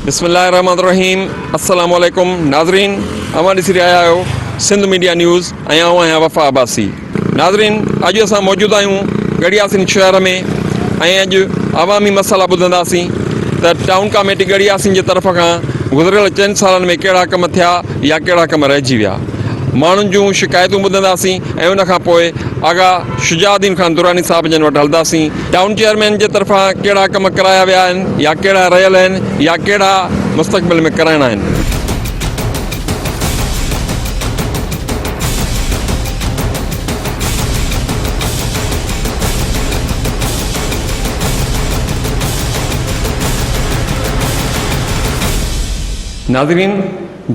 بسم الله الرحمن الرحيم السلام عليڪم ناظرين اوهان ڏسي رهيا آهيو سنڌ ميڊيا نيوز ۽ آئون آهيان وفا عباسي ناظرين اڄ اسان موجود آهيون ڳڙهياسين شهر ۾ ۽ اڄ عوامي مسئلا ٻڌنداسين ته ٽائون ڪاميٽي ڳڙهياسين جي طرف کان گذريل چئن سالن ۾ ڪهڙا ڪم ٿيا يا ڪهڙا ڪم رهجي ويا ماڻهن جون شڪايتون ٻڌنداسين ۽ ان کان پوء آغا شجاع الدين خان دراني صاحب جن وٽ هلنداسين. ٽائون چيئرمين جي طرفان ڪهڙا ڪم ڪرايا ويا آهن يا ڪهڙا رهيل آهن يا ڪهڙا مستقبل ۾ ڪرائڻا آهن. ناظرين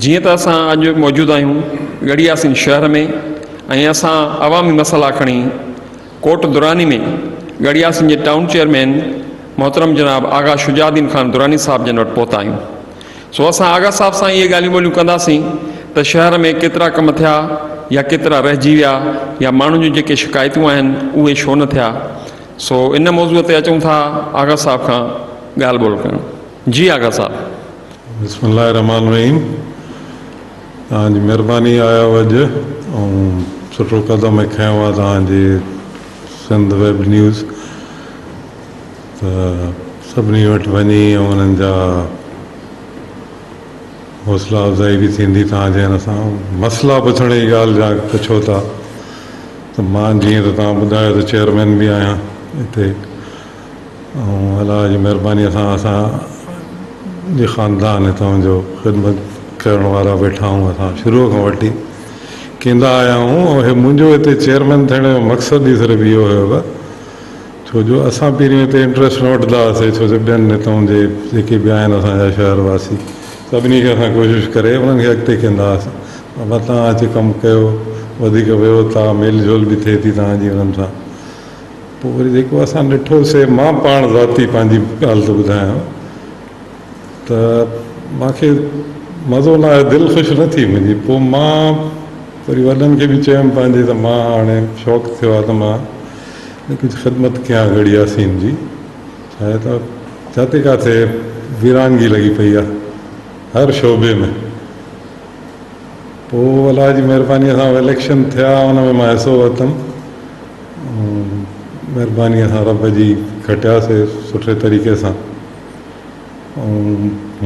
جيئن ته اسان اڄ موجود آهيون ڳڙهي ياسين شهر ۾ ۽ اسان عوامي مسئلا کڻي ڪوٽ دراني ۾ ڳڙهياسين جي ٽائون چيئرمين محترم جناب آغا شجاع الدين خان دراني صاحب جن وٽ پهتا آهيون سو اسان آغا صاحب سان اهي ڳالهيون ٻولهيون ڪنداسين ته شهر ۾ ڪيترا ڪم ٿيا يا ڪيترا رهجي ويا يا ماڻهن جون جيڪي شڪايتون آهن اهي ڇو نه ٿيا سو ان موضوع تي اچون ٿا آغا صاحب کان ڳالهه ٻولهه ڪرڻ جي آغا صاحب. بسم الله الرحمٰن الرحيم توهان جي مھرباني آيا اڄ ۽ سٺو قدم هي کنيو آ توهان جي سنڌ ويب نيوز ته سڀني وٽ وڃي ۽ انهن جا حوصلا افزائي به ٿيندي توهان جي هن سان مسئلا پڇڻ جي ڳالهه جا پڇو ٿا ته مان جيئن ته توهان ٻڌايو ته چيئرمين به آهيان هتي ۽ الله جي مهرباني سان اسان جي خاندان هتان جو خدمت ڪرڻ وارا ويٺا آهيون اسان شروع کان وٺي ڪيندا آيا آهيون ۽ هي منهنجو هتي چيئرمين ٿيڻ جو مقصد ئي صرف اهو هيو ته ڇو جو اسان پهرين هتي انٽريسٽ نه وٺندا هئاسي ڇو جو ٻين هتان جي جيڪي به آهن اسان جا شهر واسي سڀني کي اسان ڪوشش ڪري انهن کي اڳتي ڪندا هئاسي بابا توهان اچي ڪم ڪيو وڌيڪ ويهو ٿا ميل جول به ٿئي ٿي توهان جي انهن سان پوء وري جيڪو اسان ڏٺو سي مان پاڻ ذاتي پنهنجي ڳالهه ٿو ٻڌايان ته مان کي مزو نه آيو دل خوش نه ٿي منهنجي پوء مان وري وڏن کي به چيم پنهنجي ته مان هاڻي شوق ٿيو آهي ته مان ڪجهه خدمت ڪيان ڳڙهي ياسين جي ڇا آهي ته جاتي ڪاٿي ويرانگي لڳي پئي آهي هر شعبي ۾ پوء الله جي مهرباني سان اليڪشن ٿيا ان ۾ مان حصو ورتم مھربانيء سان رب جي کٽياسي سٺي طريقي سان ۽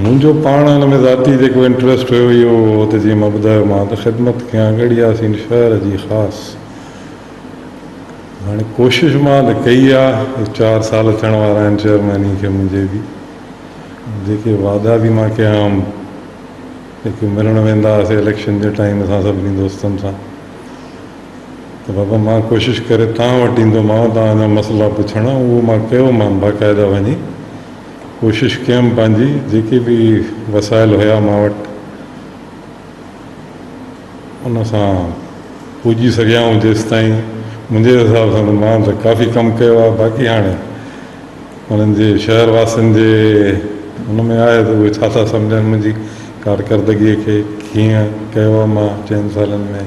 منھنجو پاڻ ان ۾ ذاتي جيڪو انٽريسٽ ھيو اھو ھو ته جيئن مان ٻڌايو مان ته خدمت ڪيان ڳڙھياسين شھر جي خاص ھاڻي ڪوشش مان ته ڪئي آ چار سال ٿيڻ وارا آھن چيئرميني کي منھنجي به جيڪي وعدا به مان ڪيا ھئم جيڪي ملڻ ويندا ھئاسي اليڪشن جي ٽائيم اسان سڀني دوستن سان ته بابا مان ڪوشش ڪري توهان وٽ ايندومانو توهان جا مسئلا پڇڻ اهو مان ڪيو مان باقاعده وڃي ڪوشش ڪيم پنهنجي جيڪي به وسائل هيا مان وٽ ان سان پڄي سگهيا آهيون جيستائين منهنجي حساب سان ته مان ته ڪافي ڪم ڪيو آهي باقي هاڻي انهن جي شهر واسين جي ان ۾ آهي ته اهي ڇا ٿا سمجهن منهنجي ڪارڪردگيء کي ڪيئن ڪيو آهي مان چئن سالن ۾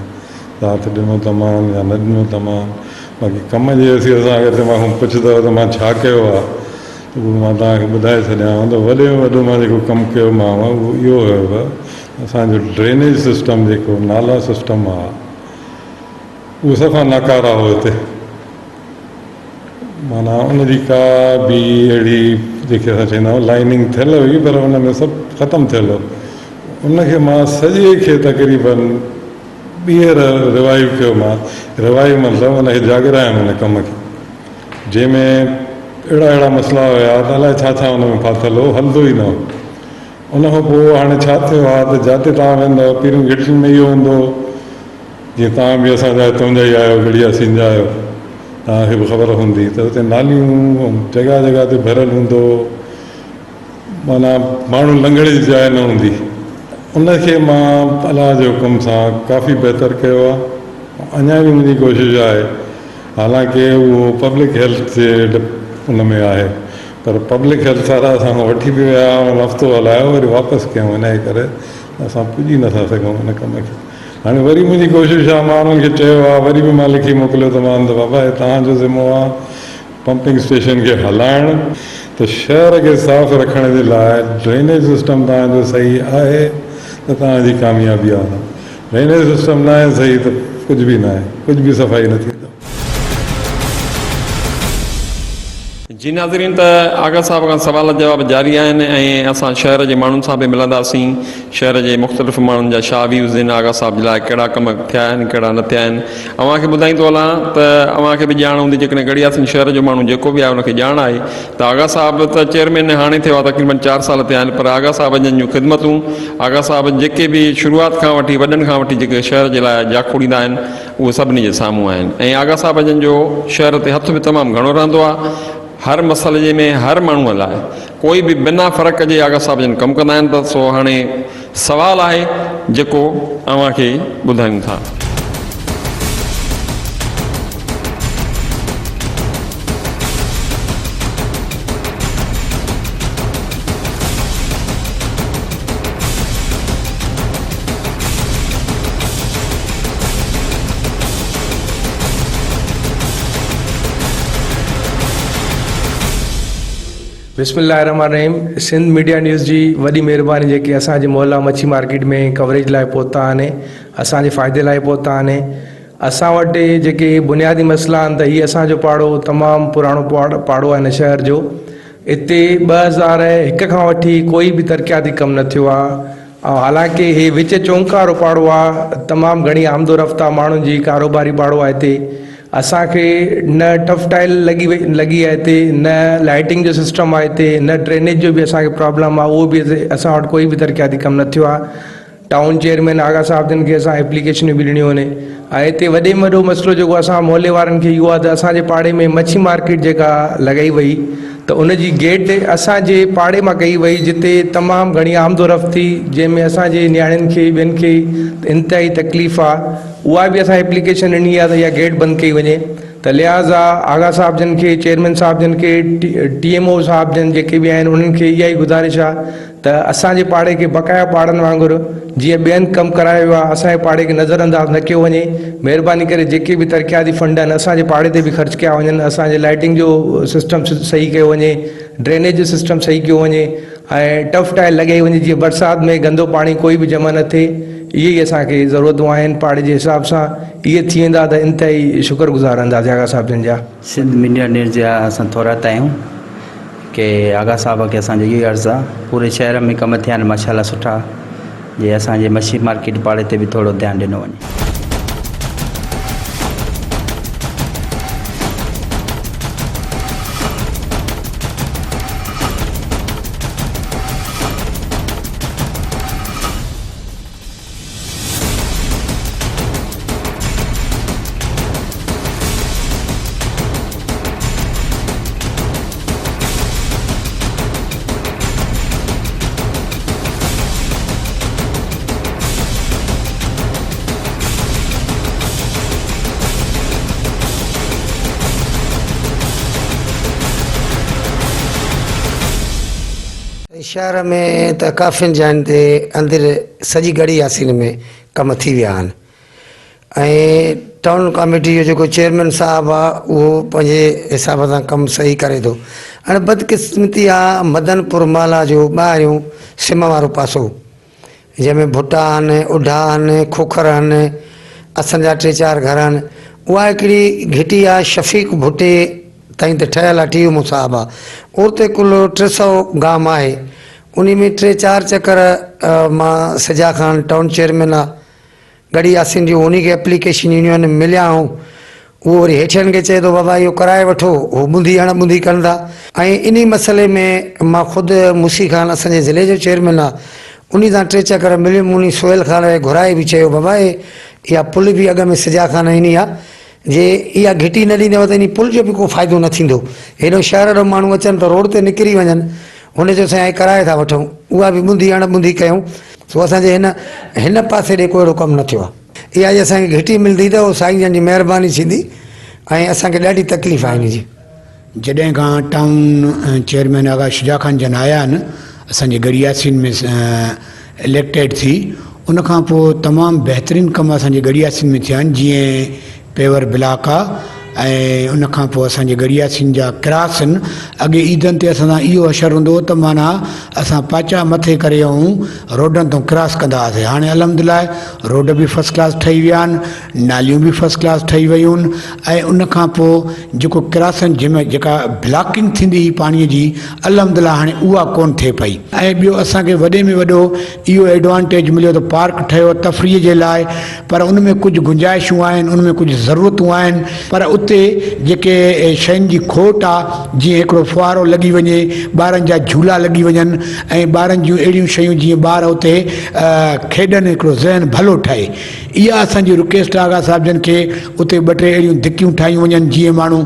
ساٿ ڏنو تمان يا نه ڏنو تمان باقي ڪم جي حيثيت سان اگر توهان کان پڇندؤ ته مان ڇا ڪيو آهي ته اهو مان توهان کي ٻڌائي ڇڏيانو ته وڏي ۾ وڏو مان جيڪو ڪم ڪيو مانو اهو اهو هيو ته اسان جو ڊرينيج سسٽم جيڪو نالا سسٽم آهي اهو صفا ناڪاره هو هتي. معنيٰ ان جي ڪا به اهڙي جيڪي اسان چئيندا آهيون لائننگ ٿيل هئي پر ان ۾ سڀ ختم ٿيل هو ان کي مان سڄي کي تقريبن ٻيهر ريوائيو ڪيو مان ريوائيو مطلب ان کي جاڳرايم ان ڪم کي جنهن ۾ اهڙا اهڙا مسئلا هيا ته الائي ڇا ڇا ان ۾ ڦاٿل هو هلندو ئي نه هو ان کان پوء هاڻي ڇا ٿيو آهي ته جاتي توهان ويندؤ پهريون گهٽين ۾ اهو هوندو هو جيئن توهان به اسان جا هتان جا ئي آهيو ڳڙهي ياسين جا آهيو توهان کي به خبر هوندي ته اتي ناليون جڳهه جڳهه تي ڀريل هوندو هو معنيٰ ماڻهو لنگهڻ جي جاء نه هوندي ان کي مان الله جي حڪم سان ڪافي بهتر ڪيو آهي اڃا به منهنجي ڪوشش آهي حالانڪه اهو پبلڪ هيلٿ جي ان ۾ آهي پر پبلڪ هيلٿ وارا اسان کان وٺي به ويا انهن هفتو هلايو وري واپس ڪيائون ان جي ڪري اسان پڄي نٿا سگهون ان ڪم کي هاڻي وري منهنجي ڪوشش آهي مان انهن کي چيو آهي وري به مان لکي موڪليو ته مان ته بابا هي توهان جو ذمو آهي پمپنگ اسٽيشن کي هلائڻ. ته شهر کي صاف رکڻ جي لاء ڊرينيج سسٽم توهان جو صحيح آهي ته توهان جي ڪاميابي آهي ڊرينيج سسٽم ناهي صحيح ته ڪجهه به ناهي ڪجهه به صفائي نه ٿيندو. جي ناظرين ته آغا صاحب کان سوال جواب جاري آهن ۽ اسان شهر جي ماڻهن سان به ملنداسين شهر جي مختلف ماڻهن جا شا ويوز آهن آغا صاحب جي لاء ڪهڙا ڪم ٿيا آهن ڪهڙا نه ٿيا آهن اوهان کي ٻڌائيندو هلان ته اوهان کي به ڄاڻ هوندي جيڪڏهن ڳڙهي ياسين شهر جو ماڻهو جيڪو به آهي ان کي ڄاڻ آهي ته آغا صاحب ته چيئرمين هاڻي ٿيو آهي تقريبن چار سال ٿيا آهن پر آغا صاحب جن جون خدمتون آغا صاحب جيڪي به شروعات کان وٺي وڏن کان وٺي جيڪي شهر جي لاء جاکوڙيندا آهن اهي سڀني جي سامهون آهن ۽ آغا صاحب جن جو شهر تي هٿ به تمام گهڻو رهندو آهي هر مسئلي ۾ هر ماڻهو لاء ڪوئي به بنا فرق جي آغا صاحب جن ڪم ڪندا آهن ته سو هاڻي سوال آهي جيڪو اوهان کي ٻڌايون ٿا. بسم الله الرحمن الرحيم سنڌ ميڊيا نيوز جي وڏي مهرباني جيڪي اسان جي محلا مڇي مارڪيٽ ۾ ڪوريج لاء پهتا آهن اسان جي فائدي لاء پهتا آهن اسان وٽ جيڪي بنيادي مسئلا آهن ته هي اسان جو پاڙو تمام پراڻو پاڙو آهي هن شهر جو اتي 2001 کان وٺي ڪوئي به ترقياتي ڪم نه ٿيو آهي ۽ حالانڪه هي وچ چونڪ وارو پاڙو آهي تمام گهڻي آمد و رفت آهي ماڻهن جي ڪاروباري پاڙو آهي هتي اسان کي نه ٽف ٽائل لڳي وئي لڳي آهي هتي نه لائٽنگ جو سسٽم آهي هتي نه ڊرينيج جو به اسان کي پرابلم آهي اهو به اسان وٽ ڪوئي به ترقياتي ڪم نه ٿيو آهي ٽائون چيئرمين آغا صاحب جن کي اسان ايپليڪيشنون به ڏنيون آهن ۽ هتي وڏي ۾ وڏو مسئلو جيڪو اسان محلي وارن کي اهو آهي ته اسان جي پاڙي ۾ مڇي مارڪيٽ جيڪا لڳائي وئي ته ان جي گيٽ اسان جي پاڙي مان ڪئي وئي جتي تمام گهڻي آمد و رفت ٿي جنهن ۾ اسان جي نياڻين کي ٻين کي انتهائي تڪليف آهي اها به اسان ايپليڪيشن ڏني آهي ته اها گيٽ بند ڪئي وڃي ته لهٰذا آغا صاحب جن کي چيئرمين صاحب جن کي ٽي ايم او صاحب جن جيڪي به آهن انهن کي اها ئي گذارش آهي ته اسان جي پاڙي کي بقايا پاڙن وانگر جيئن ٻين ڪم ڪرايو ويو آهي اسان جي پاڙي کي نظر انداز نه ڪيو وڃي مهرباني ڪري جيڪي به ترقياتي فنڊ آهن اسان جي پاڙي تي به خرچ ڪيا وڃن اسان جي لائٽنگ جو سسٽم صحيح ڪيو وڃي ڊرينيج جو سسٽم صحيح ڪيو وڃي ۽ ٽف ٽائل لڳائي وڃي جيئن برسات ۾ گندو پاڻي ڪوئي به جمع نه ٿئي اهي ئي اسان کي ضرورتون آهن پاڙي جي حساب سان اهي ٿي ويندا ته انتهائي شڪر گذار رهنداسين آغا صاحب جن جا. سنڌ ميڊيا نيوز جا اسان ٿورائتا آهيون ڪي آغا صاحب کي اسان جو اهو ئي عرض آ پوري شهر ۾ ڪم ٿيا آهن ماشاءالله سٺا جي اسان جي مڇي مارڪيٽ پاڙي تي به ٿورو ڌيان ڏنو وڃي. شهر ۾ ته ڪافين جاين تي اندر سڄي ڳڙهي ياسين ۾ ڪم ٿي ويا آهن ۽ ٽائون ڪاميٽي جو جيڪو چيئرمين صاحب آ اهو پنهنجي حساب سان ڪم صحيح ڪري ٿو هاڻي بدقسمتي آ مدن پور محلا جو ٻاهريون سم وارو پاسو جنهن ۾ ڀٽا آهن اڍا آهن کوکر آهن اسان جا ٽي چار گهر آهن اها هڪڙي گهٽي آ شفيق ڀٽي تائين ته ٺهيل آ ٽي مون صاحب آ اتي ڪل 300 گام آهي انهي ۾ ٽي چار چڪر مان سجا خان ٽائون چيئرمين آ ڳڙهي ياسين جون انهي کي ايپليڪيشن ڏنيون آهن مليا آهون اهو وري هيٺين کي چئي ٿو بابا اهو ڪرائي وٺو هو ٻنڌي اڻ ٻنڌي ڪن ٿا ۽ انهي مسئلي ۾ مان خود موسي خان اسان جي ضلعي جو چيئرمين آ انهي سان ٽي چڪر مليم انهي سهيل خان کي گهرائي به چيو بابا اها پل به اڳ ۾ سجا خان ڏني آ جي اها گهٽي نه ڏيندؤ ته انهي پل جو به ڪو فائدو نه ٿيندو. هيڏو شهر ڏو ماڻهو اچن ته روڊ تي نڪري وڃن. هن چيو سائين اهي ڪرائي ٿا وٺون. اها به ٻنڌي اڻ ٻنڌي ڪيائون. سو اسان جي هن هن پاسي ڏي ڪو اهڙو ڪم نه ٿيو آهي. اها جي اسان کي گهٽي ملندي ته اهو سائين جن جي مهرباني ٿيندي ۽ اسان کي ڏاڍي تڪليف آهي ان جي. جڏهن کان ٽائون چيئرمين آغا شجاع خان جن آيا آهن اسان جي ڳڙهي ياسين ۾ اليڪٽيڊ ٿي ان کان پوء تمام بهترين ڪم اسان جي ڳڙهي ياسين ۾ ٿيا آهن جيئن پيور بلاڪ آ ۽ ان کان پوء اسان جي ڳڙهياسين جا ڪراس آهن. اڳي عيدن تي اسان سان اهو حشر هوندو هو ته معنيٰ اسان پاچا مٿي ڪري ۽ روڊن تان ڪراس ڪندا هئاسين. هاڻي الحمدلله روڊ به فرسٽ ڪلاس ٺهي ويا آهن، ناليون به فرسٽ ڪلاس ٺهي ويون آهن ۽ ان کان پوء جيڪو ڪراسن جنهن ۾ جيڪا بلاڪنگ ٿيندي هئي پاڻي جي الحمدلله هاڻي اها ڪونه ٿئي پئي. ۽ ٻيو اسان کي وڏي ۾ وڏو اهو ايڊوانٽيج مليو ته پارڪ ٺهيو تفريح جي لاء پر ان ۾ ڪجهه گنجائشون آهن ان ۾ ڪجهه ضرورتون آهن پر اتي جيڪي شين جي کوٽ آ جيئن هڪڙو ڦوهارو لڳي وڃي ٻارن جا جهولا لڳي وڃن ۽ ٻارن جون اهڙيون شيون جيئن ٻار اتي کيڏن هڪڙو ذهن ڀلو ٺهي اها اسان جي رڪويسٽ آ آغا صاحب جن کي اتي ٻه ٽي اهڙيون ڌڪيون ٺاهيون وڃن جيئن ماڻهو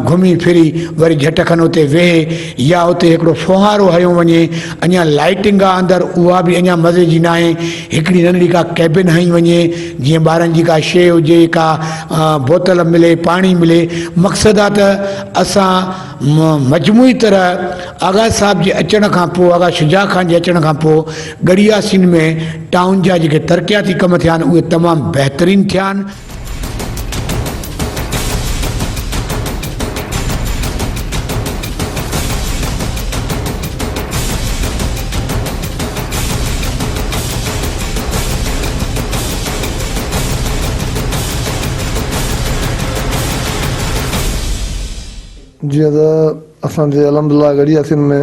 گهمي ڦري وري جهٽ کن اتي ويهي يا اتي هڪڙو ڦوهارو هنيو وڃي اڃا لائيٽنگ آ اندر اها به اڃا مزي جي ناهي هڪڙي ننڍڙي ڪا ڪيبن هنئي وڃي جيئن ٻارن جي ڪا شيء هجي ڪا بوتل ملي پاڻي ملي مقصد آ ته اسان مجموعي طرح آغا صاحب جي اچڻ کان پوء آغا شجاع خان جي اچڻ کان پوء ڳڙهي ياسين ۾ ٽائون جا جيڪي ترقياتي ڪم ٿيا آهن اهي تمام بهترين ٿيا آهن. جيئن ته اسان جي الحمد لله ڳڙهي ياسين ۾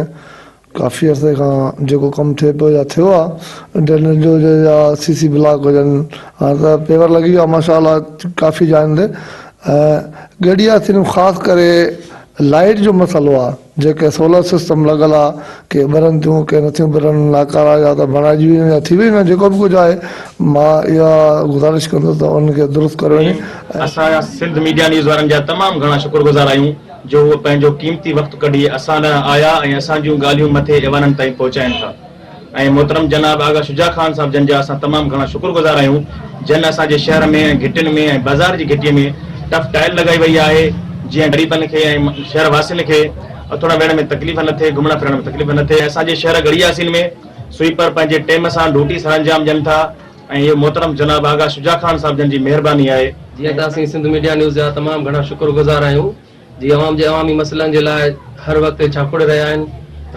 ڪافي عرصي کان جيڪو ڪم ٿئي پيو يا ٿيو آ ڊرينيج جو هجي يا سي سي بلاڪ هجن هاڻ ته پيور لڳي ويو آ ماشاء الله ڪافي جاين تي ۽ ڳڙهي ياسين ۾ خاص ڪري لائيٽ جو مسئلو آ جيڪي سولر سسٽم لڳل آ ڪي ٻرن ٿيون ڪي نٿيون ٻرن ناڪارا يا ته بڻائجي ويون يا ٿي ويون جيڪو به ڪجهه آهي مان اها گذارش ڪندس ته ان کي درست ڪريو وڃي اسان سنڌ ميڊيا نيوز وارن جا تمام گهڻا شڪر گذار آهيون جو هو پنهنجو قيمتي وقت ڪڍي اسان ڏانهن آيا ۽ اسان جون ڳالهيون مٿي ايوانن تائين پهچائين ٿا ۽ محترم جناب آغا شجاع خان صاحب جن جا اسان تمام گهڻا شڪر گذار آهيون جن اسان جي شهر ۾ ۽ گهٽين ۾ ۽ بازار جي گهٽي ۾ ٽف ٽائل لڳائي وئي آهي جيئن غريبن کي ۽ شهر واسين کي اٿڻ ويهڻ ۾ تڪليف نه ٿئي گهمڻ ڦرڻ ۾ تڪليف نه ٿئي اسان جي شهر ڳڙهي ياسين ۾ سوئيپر پنهنجي ٽيم سان ڊوٽي سرانجام ڏين ٿا ۽ اهو محترم جناب آغا شجاع خان صاحب جن جي مهرباني آهي. جيئن ته اسين سنڌ ميڊيا نيوز جا تمام گهڻا شڪر گذار آهيون جي عوام جي عوامي مسئلن جي لاء هر وقت جاکوڙي رهيا آهن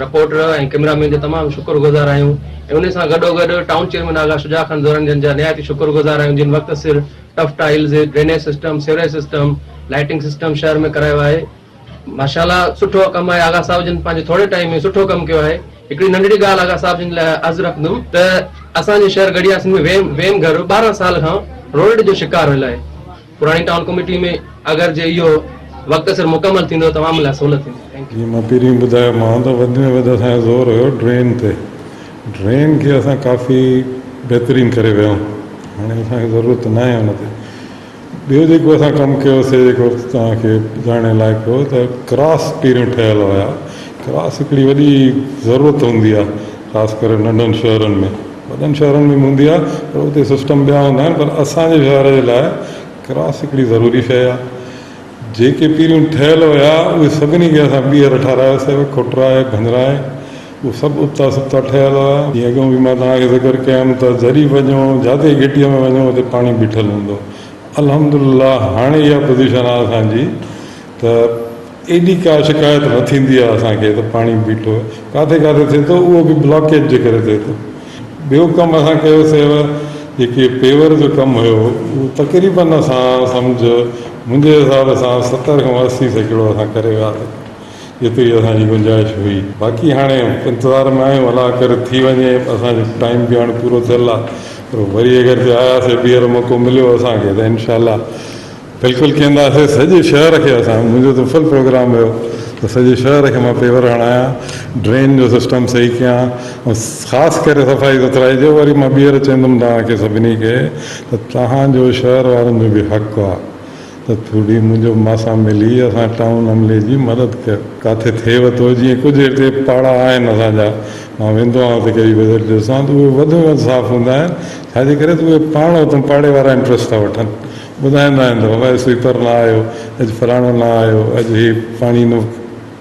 رپورٽر ۽ ڪئميرا مين جا تمام شڪر گذار آهيون ۽ انهي سان گڏو گڏ ٽائون چيئرمين آغا شجاع خان زوراني جن جا نهايت ئي شڪر گذار آهيون جن وقت سر tough tiles, drainage system, sewerage system, lighting system شهر ۾ ڪرايو آهي. ماشاء الله سٺو ڪم آهي آغا صاحب جن پنهنجي ٿوري ٽائيم ۾ سٺو ڪم ڪيو آهي هڪڙي ننڍڙي ڳالهه آغا صاحب جن لاء عرض رکندم ته اسان جي شهر ڳڙهي ياسين ۾ ويم ويم گهر 12 سال کان روڊ جو شڪار رهيل آهي پراڻي ٽائون ڪميٽي ۾ اگر جي اهو وقت سر مڪمل ٿيندو ته عوام لاء سهولت ٿيندي thank you. جيئن مان پهرين ٻڌايومانو ته وڌ ۾ وڌ اسان جو زور هيو ڊرين تي ڊرين کي اسان ڪافي بهترين ڪري ويا آهيون هاڻي اسان کي ضرورت ناهي ان تي ٻيو جيڪو اسان ڪم ڪيوسي جيڪو توهان کي ڄاڻڻ لائق هو ته ڪراس پهريون ٺهيل هيا ڪراس هڪڙي وڏي ضرورت هوندي آهي خاص ڪري ننڍن شهرن ۾ وڏن شهرن ۾ به هوندي آهي پر اتي سسٽم ٻيا هوندا آهن پر اسان جي شهر جي لاء ڪراس هڪڙي ضروري شيء آهي جيڪي پهريون ٺهيل هيا اهي سڀني کي اسان ٻيهر ٺهرايوسي کوٽرائي ڀڃرائي اهي سڀ ابتا سبتا ٺهيل هيا. جيئن اڳيون به مان توهان کي ذڪر ڪيم ته جڏهن وڃو جاتي گهٽيء ۾ وڃو اتي پاڻي بيٺل هوندو. الحمدلله هاڻي اها پوزيشن آهي اسان جي ته ايڏي ڪا شڪايت نه ٿيندي آهي اسان کي ته پاڻي بيٺو ڪاٿي ڪاٿي ٿئي ٿو اهو به بلاڪيج جي ڪري ٿئي ٿو. ٻيو ڪم اسان ڪيوسي جيڪي پيور جو ڪم هيو اهو تقريبن اسان سمجهه منهنجي حساب سان 70 کان 80% اسان ڪري وياسي. جيتري اسان جي گنجائش هئي. باقي هاڻي انتظار ۾ آهيون الله ڪري ٿي وڃي اسان جو ٽائيم به هاڻي پورو ٿيل آهي پر وري اگر جي آياسي ٻيهر موقعو مليو اسان کي ته انشاء الله بلڪل ڪينداسي سڄي شهر کي اسان منهنجو ته فل پروگرام هيو ته سڄي شهر کي مان پيور هڻايان ڊرين جو سسٽم صحيح ڪيان ۽ خاص ڪري صفائي سٿرائي جو وري مان ٻيهر چوندم توهان کي سڀني کي ته توهان جو شهر وارن جو به حق آهي ته ٿوري منهنجو مان سان ملي اسان ٽائون عملي جي مدد ڪيو. ڪاٿي ٿئيو ٿو جيئن ڪجهه هتي پاڙا آهن اسان جا مان ويندو آهيان اتي ڪڏهن وزٽ ڏسان ته اهي وڌ ۾ وڌ صاف هوندا آهن ڇا جي ڪري ته اهي پاڻ اتان پاڙي وارا انٽرسٽ ٿا وٺن ٻڌائيندا آهن ته بابا اڄ سوئيپر نه آيو اڄ فلاڻو نه آيو اڄ هي پاڻي نه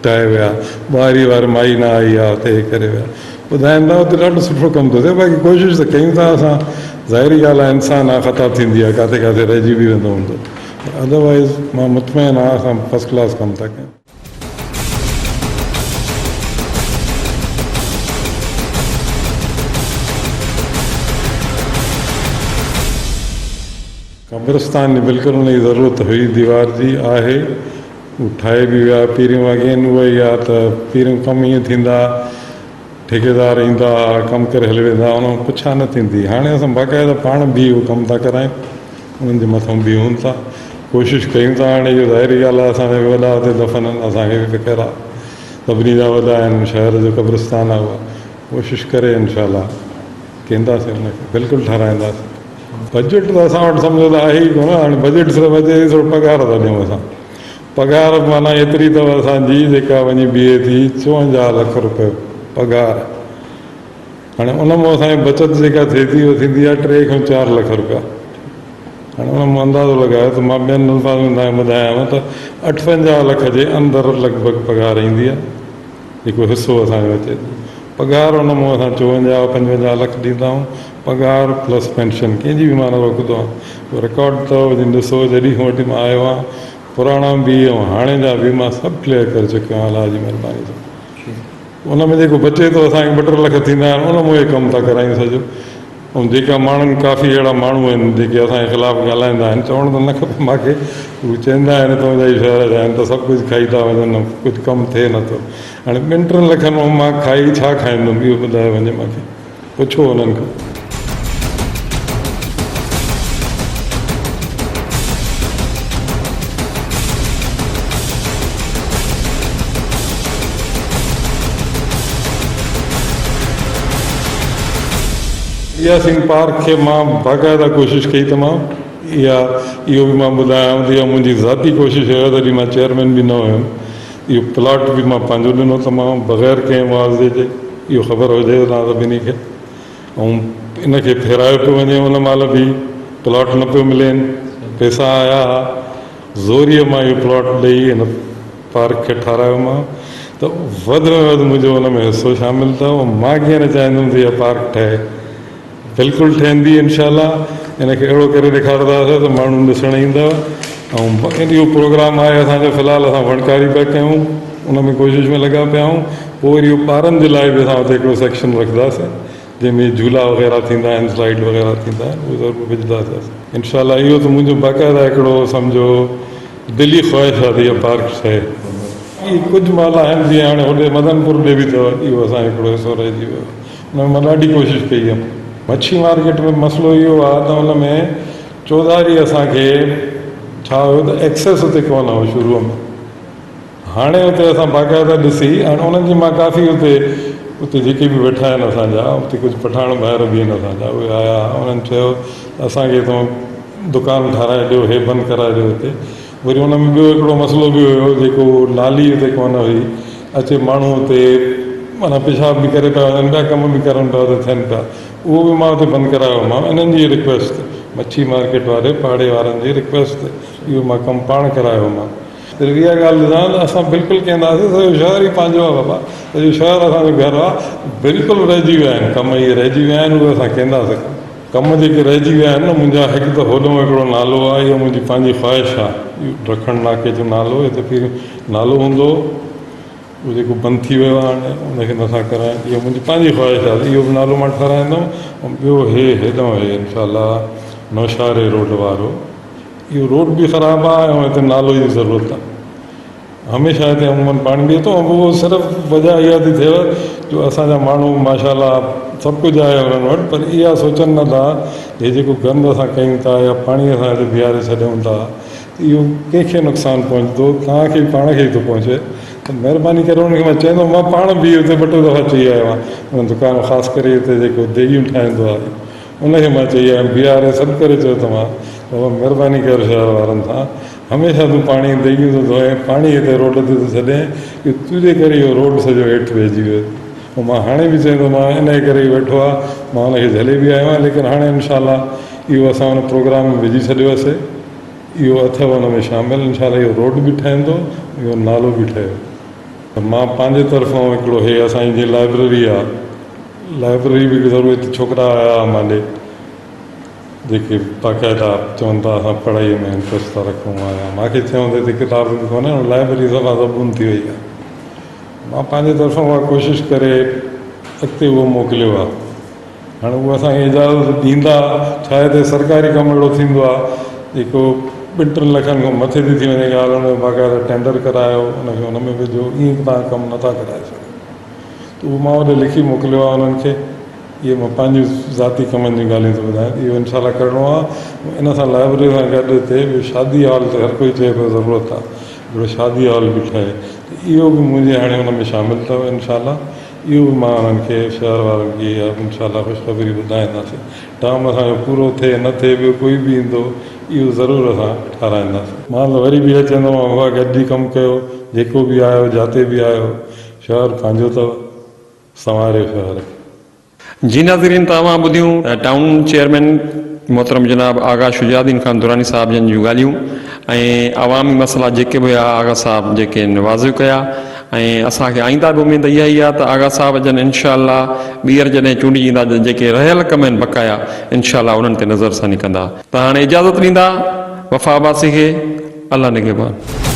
ٽائي ويا، ٻهاري واري مائي نه آئي آ اتي هي ڪري ويا. ٻڌائين ٿا اتي ڏاڍو سٺو ڪم ٿو ٿئي باقي ڪوشش ته ڪيون ٿا اسان. ظاهري ڳالهه آ انسان آ خطا ٿيندي آ ڪاٿي ڪاٿي رهجي به ويندو هوندو. پر ادروائيز مان مطمئن آهيان اسان فرسٽ ڪلاس ڪم ٿا ڪيون. قبرستان جي بلڪل ان جي ضرورت هئي ديوار جي آهي هو ٺاهي به ويا پهريون اگين اهو ئي آ ته پهريون ڪم ائين ٿيندا ٺيڪيدار ايندا ها ڪم ڪري هلي ويندا ها ان مان پڇا نه ٿيندي هاڻي اسان باقاعده پاڻ بيهي اهو ڪم ٿا ڪرايون انهن جي مٿان بيهون ٿا ڪوشش ڪيون ٿا هاڻي اهو ظاهري ڳالهه آهي اسان جا به وڏا هتي دفن آهن اسان کي به فڪر آهي سڀني جا وڏا آهن شهر جو قبرستان آهي اها ڪوشش ڪري انشاء الله ڪينداسين ان کي بلڪل ٺهرائينداسين. بجيٽ ته اسان وٽ سمجهو ته آهي ئي ڪونه، هاڻي بجيٽ صرف اچي ٿي ٿورو پگهار ٿا ڏيون اسان، پگهار به معنيٰ ايتري اٿو اسان جي جيڪا وڃي بيهي ٿي 54 لک روپيو پگهار، هاڻي ان مان اسان جي بچت جيڪا ٿئي ٿي اها ٿيندي آهي 3 کان 4 لک روپيا، هاڻي ان مان اندازو لڳايو ته مان ٻين الفاظ ۾ توهان کي ٻڌايانو ته 58 لک جي اندر لڳ ڀڳ پگهار ايندي آهي. جيڪو حصو اسان جو اچي ٿو پگهار ان مون اسان 54 55 لک ڏيندا آهيون پگهار پلس پينشن ڪنهن جي به مان نه روڪندو آهيان اهو رڪارڊ اٿو جن ڏسو جڏهن کان وٺي مان آيو آهيان پراڻا به ۽ هاڻي جا به مان سڀ ڪليئر ڪري چڪيو آهيان الله جي مهرباني سان ان ۾ جيڪو بچي ٿو اسان کي ٻه ٽي لک ٿيندا آهن ان مون اهي ڪم ٿا ڪرايون سڄو ۽ جيڪا ماڻهن ڪافي اهڙا ماڻهو آهن جيڪي اسان جي خلاف ڳالهائيندا آهن چوڻ ته نه کپي مان کي هو چوندا آهن تون جا ئي شهر جا آهن ته سڀ ڪجهه کائي ٿا وڃن ۽ ڪجهه ڪم ٿئي نٿو هاڻي ٻن ٽن لکن مان مان کائي ڇا کائيندم اهو ٻڌايو وڃي مان کي پڇو انهن کان. اها سنگهه پارڪ کي مان باقاعده ڪوشش ڪئي ته مان اها اهو به مان ٻڌايانو ته اها منهنجي ذاتي ڪوشش هيو تڏهن مان چيئرمين به نه هيم اهو پلاٽ به مان پنهنجو ڏنو ته مان بغير ڪنهن معاوضي جي اهو خبر هجي توهان سڀني کي ۽ ان کي ڦيرايو پيو وڃي ان مهل به پلاٽ نه پيو ملين پئسا آيا ها زوريء مان اهو پلاٽ ڏئي هن پارڪ کي ٺارايو مان ته وڌ ۾ وڌ منهنجو ان ۾ حصو شامل اٿو ۽ مان ڪيئن نه چاهيندم ته اها پارڪ ٺهي. بلڪل ٺهندي انشاء الله ان کي اهڙو ڪري ڏيکارنداسين ته ماڻهو ڏسڻ ايندو ۽ اهو پروگرام آهي اسان جو في الحال اسان وڻڪاري پيا ڪيون ان ۾ ڪوشش ۾ لڳا پيا آهيون پوء وري اهو ٻارن جي لاء به اسان اتي هڪڙو سيڪشن رکنداسين جنهن ۾ جهولا وغيره ٿيندا آهن سلائيڊ وغيره ٿيندا آهن اهي ضرور وجهنداسين اسان انشاء الله اهو ته منهنجو باقاعده هڪڙو سمجهو دلي خواهش آهي ته اها پارڪ ٺهي. اهي ڪجهه محل آهن جيئن هاڻي هوڏي مدن پور ڏي به اٿو اهو اسان جو هڪڙو حصو رهجي ويو آهي ان ۾ مان ڏاڍي ڪوشش ڪئي هيم. مڇي مارڪيٽ ۾ مسئلو اهو آهي ته ان ۾ چوڌاري اسان کي ڇا هيو ته ايڪسيس اتي ڪونه هو شروع ۾ هاڻي اتي اسان باقاعده ڏسي ۽ انهن جي مان ڪافي اتي اتي جيڪي به ويٺا آهن اسان جا اتي ڪجهه پٺاڻ ڀائر به آهن اسان جا اهي آيا انهن چيو ته اسان کي هتان دڪان ٺاراهي ڏيو هي بند ڪرائي ڏيو هتي وري ان ۾ ٻيو هڪڙو مسئلو به هيو جيڪو نالي اتي ڪونه هئي اچي ماڻهو اتي معنيٰ پيشاب به ڪري پيا وڃن ٻيا ڪم به ڪرن پيا اتي ٿين پيا اهو به مان اتي بند ڪرايو مان انهن جي رڪويسٽ تي مڇي مارڪيٽ واري پاڙي وارن جي رڪويسٽ تي اهو مان ڪم پاڻ ڪرايو مان. صرف اها ڳالهه ٻڌايان ته اسان بلڪل ڪينداسين سڄو شهر ئي پنهنجو آهي بابا سڄو شهر اسان جو گهر آهي بلڪل رهجي ويا آهن ڪم اهي رهجي ويا آهن اهي اسان ڪينداسين ڪم جيڪي رهجي ويا آهن نه منهنجا هڪ ته هوڏهون هڪڙو نالو آهي اهو منهنجي پنهنجي خواهش آهي اهو رکڻ ناڪي جو نالو هتي پهريون نالو هوندو هو اهو جيڪو بند ٿي ويو آهي هاڻي ان کي نٿا ڪرائين اهو منهنجي پنهنجي خواهش آهي ته اهو به نالو مان ٺهرائيندم ۽ ٻيو هي هيڏانهن هي انشاء الله نوشهري روڊ وارو اهو روڊ به خراب آهي ۽ هتي نالو جي ضرورت آهي. هميشه هتي عموماً پاڻي بيهي ٿو ۽ اهو صرف وجه اها ٿي ٿئي جو اسان جا ماڻهو ماشاء الله سڀ ڪجهه آهي انهن وٽ پر اها سوچن نه ٿا ته هي جيڪو گند اسان ڪيون ٿا يا پاڻي اسان هتي بيهاري ڇڏيون ٿا ته اهو ڪنهن کي نقصان پهچندو توهان کي پاڻ کي ئي ٿو پهچي ته مهرباني ڪري انهن کي مان چوندو مان پاڻ به هتي ٻه ٽي دفعا چئي آيو آهيان ان دڪان خاص ڪري هتي جيڪو ديڳيون ٺاهيندو آهي ان کي مان چئي آيم بيهاري سڏ ڪري چيو ته مان بابا مهرباني ڪر شهر وارن سان هميشه تون پاڻي ديڳيون ٿو ڌوئين پاڻي هتي روڊ تي ٿو ڇڏين اهو تنهنجي ڪري اهو روڊ سڄو هيٺ ويهجي ويو ۽ مان هاڻي به چوندو مان انهي ڪري ئي ويٺو آ مان ان کي جهلي به آيو آهيان ليڪن هاڻي انشاء الله اهو اسان ان پروگرام ۾ وجهي ڇڏيو اسي اهو اٿو ان ۾ شامل انشاء الله اهو روڊ به ٺهندو اهو نالو به ٺهيو ته مان پنهنجي طرفان هڪڙو هي اسان جي جيئن لائبريري آ لائبريري به ضرور هت ڇوڪرا آيا ها مان ڏي. جيڪي باقاعده چون ٿا اسان پڙهائيء ۾ انٽرسٽ ٿا رکون يا مان کي چيائون ته هتي ڪتاب به ڪونهي لائبرري صفا زبون ٿي وئي آهي. مان پنهنجي طرفان اها ڪوشش ڪري اڳتي اهو موڪليو آهي. هاڻي اهو اسان کي اجازت ڏيندا ڇا آهي ته سرڪاري ڪم اهڙو ٿيندو آهي جيڪو ٻن ٽن لکن کان مٿي ٿي ٿي وڃي ڳالهه ان جو باقاعده ٽينڊر ڪرايو ان کي ان ۾ وجهو ائين به توهان ڪم نٿا ڪرائي سگهو ته اهو مان اوڏي لکي موڪليو آهي انهن کي اهي مان پنهنجون ذاتي ڪمن جون ڳالهيون ٿو ٻڌايان ته اهو انشاء الله ڪرڻو آهي ان سان لائبريري سان گڏ هتي ٻيو شادي هال تي هر ڪوئي چئي پيو ضرورت آهي هڪڙو شادي هال به ٺهي ته اهو به منهنجي هاڻي ان ۾ شامل اٿو انشاء الله اهو به مان انهن کي شهر وارن کي اها به انشاء الله خوشخبري ٻڌائينداسين. ٽرم اسان جو پورو ٿئي نه ٿئي ٻيو ڪوئي به ايندو اهو ضرور اسان ٺهرائينداسين. مان ته وري به اهو چوندومانو بابا گڏجي ڪم ڪيو جيڪو به آيو جاتي به آيو شهر پنهنجو اٿو سنواريو شهر کي. جي ناظرين ته اوهان ٻڌيون ٽائون چيئرمين محترم جناب آغا شجاع الدين خان دراني صاحب جن جون ڳالهيون ۽ عوامي مسئلا جيڪي به هيا آغا صاحب جيڪي آهن واضح ڪيا ۽ اسان کي آئنده به اميد اها ئي آهي ته آغا صاحب جن انشاء الله ٻيهر جڏهن چونڊجي ايندا ته جيڪي رهيل ڪم آهن بقايا انشاء الله انهن تي نظر ثاني ڪندا ته هاڻي اجازت ڏيندا وفا عباسي کي الله نگهبان.